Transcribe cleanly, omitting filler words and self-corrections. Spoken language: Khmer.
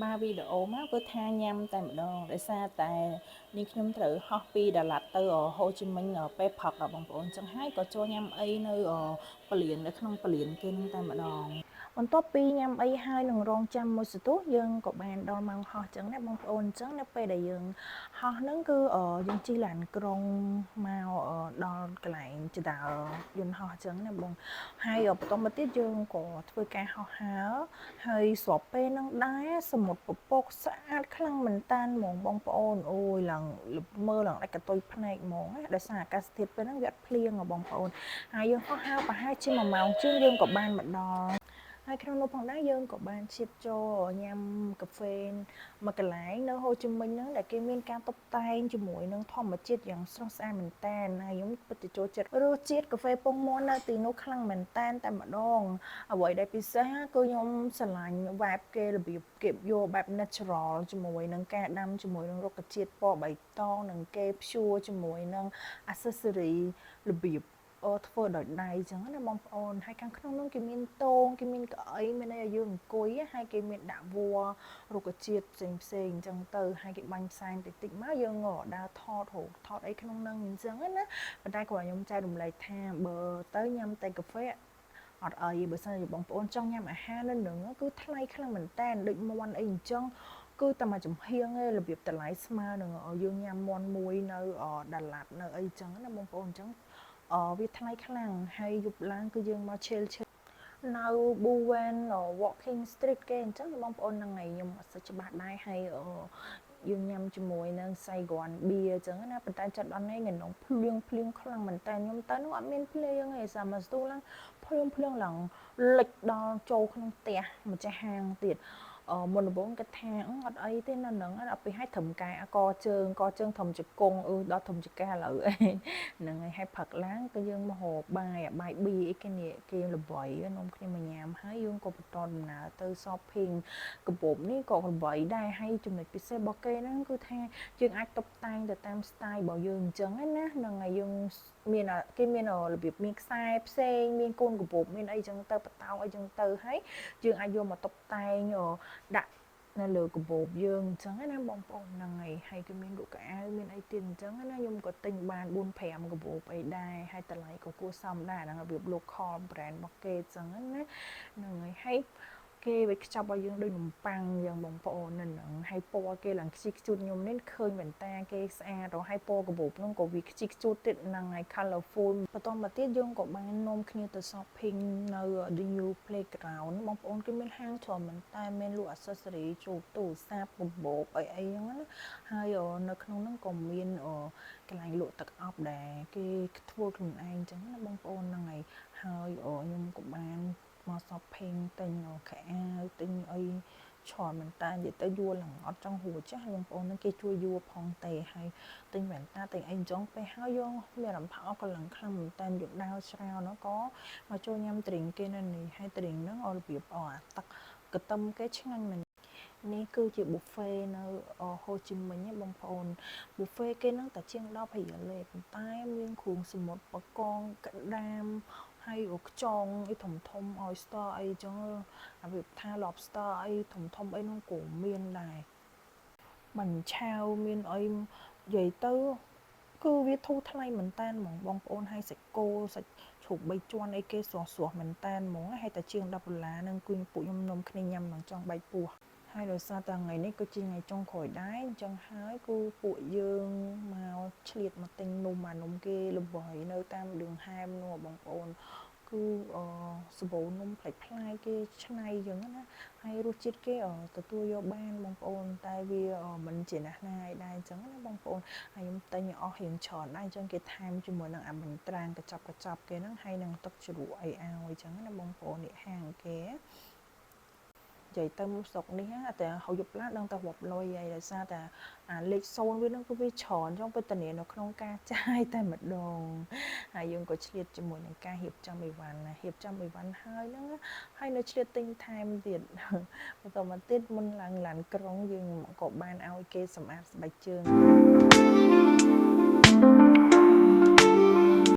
បើវីដេអូមកគឺថាញ៉ាំតែម្ដងដោយសារតែនេះខ្ញុំត្រូវហោះពីដាឡាត់ទៅហូជីមិញពេលព្រឹកបងប្អូនចឹងហើយក៏ចូលញ៉ាំអីនៅពលាននៅក្នុងពលានគេនឹងតែម្ដងបន្ទាប់ពីញ៉ាំអីហើយនឹងរងចាំមួយសន្ទុះយើងក៏បានដល់ម៉ោងហោះចឹងណាបងប្អូនចឹងនៅពេលដែលយើងហោះហ្នឹងគឺយើងជិះឡានក្រុងមកដល់កន្លែងជដាលយន្តហោះចឹងណាបងហើយបន្តមកទៀតយើងក៏ធ្វើការហោះហើរហើយស្របពេលហ្នឹងដែរសមុទ្រពពកស្អាតខ្លាំងមែនតានហ្មងបងប្អូនអូយឡើងមើលឡើងដាច់កតុយភ្នែកហ្មងណាដោយសារអាកាសធាតុពេលហ្នឹងវាអត់ភ្លៀងហ៎បងប្អូនហើយយើងហោះហើរប្រហែលជា1ម៉ោងជាងយើងក៏បានមកដល់ហើយក្នុងនោះផងដែរយើងក៏បានឈៀបចូលញ៉ាំកាហ្វេមួយកន្លែងនៅហូជីមិញហ្នឹងដែលគេមានការតុបតែងជាមួយនឹងធម្មជាតិយ៉ាងស្រស់ស្អាតមែនតើហើយខ្ញុំពិតជាចូលចិត្តរសជាតិកាហ្វេពងមាន់នៅទីនោះខ្លាំងមែនតើតែម្ដងអ្វីដែលពិសេសគឺខ្ញុំស្រឡាញ់ vibe គេរបៀបគេយកបែប natural ជាមួយនឹងការដាំជាមួយនឹងរុក្ខជាតិពណ៌បៃតងនិងគេព្យួរជាមួយនឹង accessory របៀបអឺធ្វើដោយដៃអញ្ចឹងណាបងប្អូនហើយខាងក្នុងនោះគេមានតងគេមានកៅអីមានអីឲ្យយើងអង្គុយហើយគេមានដាក់វល្លិរុក្ខជាតិផ្សេងផ្សេងអញ្ចឹងទៅហើយគេបាញ់ផ្សែងតិចតិចមកយើងដើរថតរូបថតអីក្នុងនឹងអញ្ចឹងណាប៉ុន្តែគ្រាន់ខ្ញុំចែករំលែកថាបើទៅញ៉ាំតែកាហ្វេអត់អីបើសិនជាបងប្អូនចង់ញ៉ាំអាហារនៅនឹងគឺថ្លៃខ្លាំងមែនតើដូចមាន់អីអញ្ចឹងគឺតែមួយចំហៀងឯងរបៀបតម្លៃស្មើនឹងយើងញ៉ាំមាន់មួយនៅដាឡាត់នៅអីចឹងណាបងប្អូនអញ្ចឹងអវាថ្លៃខ្លាំងហើយយប់ឡើងគឺយើងមក chill chill នៅ Bowen Walking Street គេអញ្ចឹងបងប្អូនហ្នឹងហើយខ្ញុំអត់សូវច្បាស់ដែរហើយយើងញ៉ាំជាមួយនឹង Saigon beer អញ្ចឹងណាប៉ុន្តែចិត្តដល់នេះថ្ងៃនោះភ្លៀងភ្លៀងខ្លាំងមែនតើខ្ញុំទៅនោះអត់មានភ្លៀងទេសាមកស្ទូឡើងភ្លៀងភ្លៀងឡើងលិចដល់ចូលក្នុងផ្ទះម្ចាស់ហាងទៀតអឺមុនដំបូងគាត់ថាអត់អីទេនៅនឹងដល់ពេលឲ្យត្រឹមកែកជើងកជើងត្រឹមជង្គង់អឺដល់ត្រឹមចង្កេះឥឡូវហ្នឹងហើយហើយផឹកឡើងគឺយើងមករកបាយបាយប៊ីអីគេនេះគេល្បីនាំគ្នាមកញ៉ាំហើយយើងក៏បន្តដំណើរទៅ shopping កាបូបនេះក៏ល្បីដែរហើយចំណុចពិសេសរបស់គេហ្នឹងគឺថាយើងអាចតុបតែងទៅតាម style របស់យើងអញ្ចឹងណាហ្នឹងហើយយើងមានគេមានរបៀបមានខ្សែផ្សេងមានកូនកាបូបមានអីចឹងទៅបតោងអីចឹងទៅហើយយើងអាចយកមកតុបតែងដាក់នៅលើកាបូបយើងអញ្ចឹងណាបងប្អូនហ្នឹងហើយហើយគេមានលក់កៅអៅមានអីទៀតអញ្ចឹងណាខ្ញុំក៏ទិញបាន4 5កាបូបអីដែរហើយតម្លៃក៏គួរសមដែរហ្នឹងរបៀប local brand របស់គេអញ្ចឹងណាហ្នឹងហើយហើយគេវាខ្ចប់ឲ្យយើងដូចនំប៉័ងយ៉ាងបងប្អូននៅហ្នឹងហើយពណ៌គេឡើងខ្ជិះខ្ជូតខ្ញុំនេះឃើញវ៉ែនតាគេស្អាតរហើយពណ៌កាបូបហ្នឹងក៏វាខ្ជិះខ្ជូតទៀតហ្នឹងហើយ colorful បន្តមកទៀតយើងក៏បាននាំគ្នាទៅ shopping នៅ The New Playground បងប្អូនគេមានហាងច្រើនមែនតើមានលក់ accessory ជួបទូរស័ព្ទកាបូបអីអីហ្នឹងណាហើយនៅក្នុងហ្នឹងក៏មានកន្លែងលក់ទឹកអប់ដែរគេធ្វើខ្លួនឯងអញ្ចឹងណាបងប្អូនហ្នឹងហើយហើយខ្ញុំក៏បានមក shopping ទិញខោអាវទិញអីច្រើនមែនតើនិយាយទៅយួរឡើងអត់ចង់រួចចាស់បងប្អូននឹងគេជួយយួរផងទេហើយទិញវ៉ែនតាទិញអីអញ្ចឹងពេលហើយយើងមានអារម្មណ៍ថាអស់កម្លាំងខ្លាំងមែនតើយើងដើរច្រើននោះក៏មកចូលញ៉ាំ drink គេនៅនេះហើយ drink ហ្នឹងរបៀបអាទឹកកទឹមគេឆ្ងាញ់មែននេះគឺជា buffet នៅហូជីមិញបងប្អូន buffet គេហ្នឹងតែជាង10រៀលទេប៉ុន្តែមានគ្រឿងសមុទ្របកងក្តាមហើយខ្យងអីធំធំ oyster អីចឹងរបៀបថា lobster អីធំធំអីនោះក៏មានដែរបញ្ឆាវមានអីនិយាយទៅគឺវាធូរថ្លៃមែនតើហ្មងបងប្អូនហើយសាច់គោសាច់ជ្រូកបីជាន់អីគេស្រស់ស្រស់មែនតើហ្មងហើយតែជាង10ដុល្លារនឹងគឺពួកខ្ញុំនាំគ្នាញ៉ាំនឹងចង់បែកពោះហើយដោយសារតែថ្ងៃនេះគឺជាថ្ងៃចុងក្រោយដែរអញ្ចឹងហើយគឺពួកយើងមកឆ្លៀតមកទិញនំអានំគេល្បីនៅតាមឌឿងហែមនោះបងប្អូនគឺអសបោនំប្លែកប្លែកគេឆ្នៃអញ្ចឹងណាហើយរសជាតិគេទទួលយកបានបងប្អូនតែវាមិនជាណាស់ណាយដែរអញ្ចឹងណាបងប្អូនហើយខ្ញុំទិញអស់រៀងច្រើនដែរអញ្ចឹងគេថែមជាមួយនឹងអាបញ្ត្រាងកញ្ចប់កញ្ចប់គេហ្នឹងហើយនឹងទឹកជ្រក់អីឲ្យអញ្ចឹងណាបងប្អូននេះហាងគេនិយាយទៅស្រុកនេះតែហៅយប់ឡើងដឹងតែរាប់លុយហើយដោយសារតែអាលេខ0វានឹងគឺវាច្រើនចង់ពេលតានៅក្នុងការចាយតែម្ដងហើយយើងក៏ឆ្លៀតជាមួយនឹងការរៀបចំអីវ៉ាន់ណារៀបចំអីវ៉ាន់ហើយហ្នឹងហើយនៅឆ្លៀតទិញថែមទៀតបន្តមកទៀតមុនឡើងឡានក្រុងយើងក៏បានឲ្យគេសម្អាតស្បែកជើង។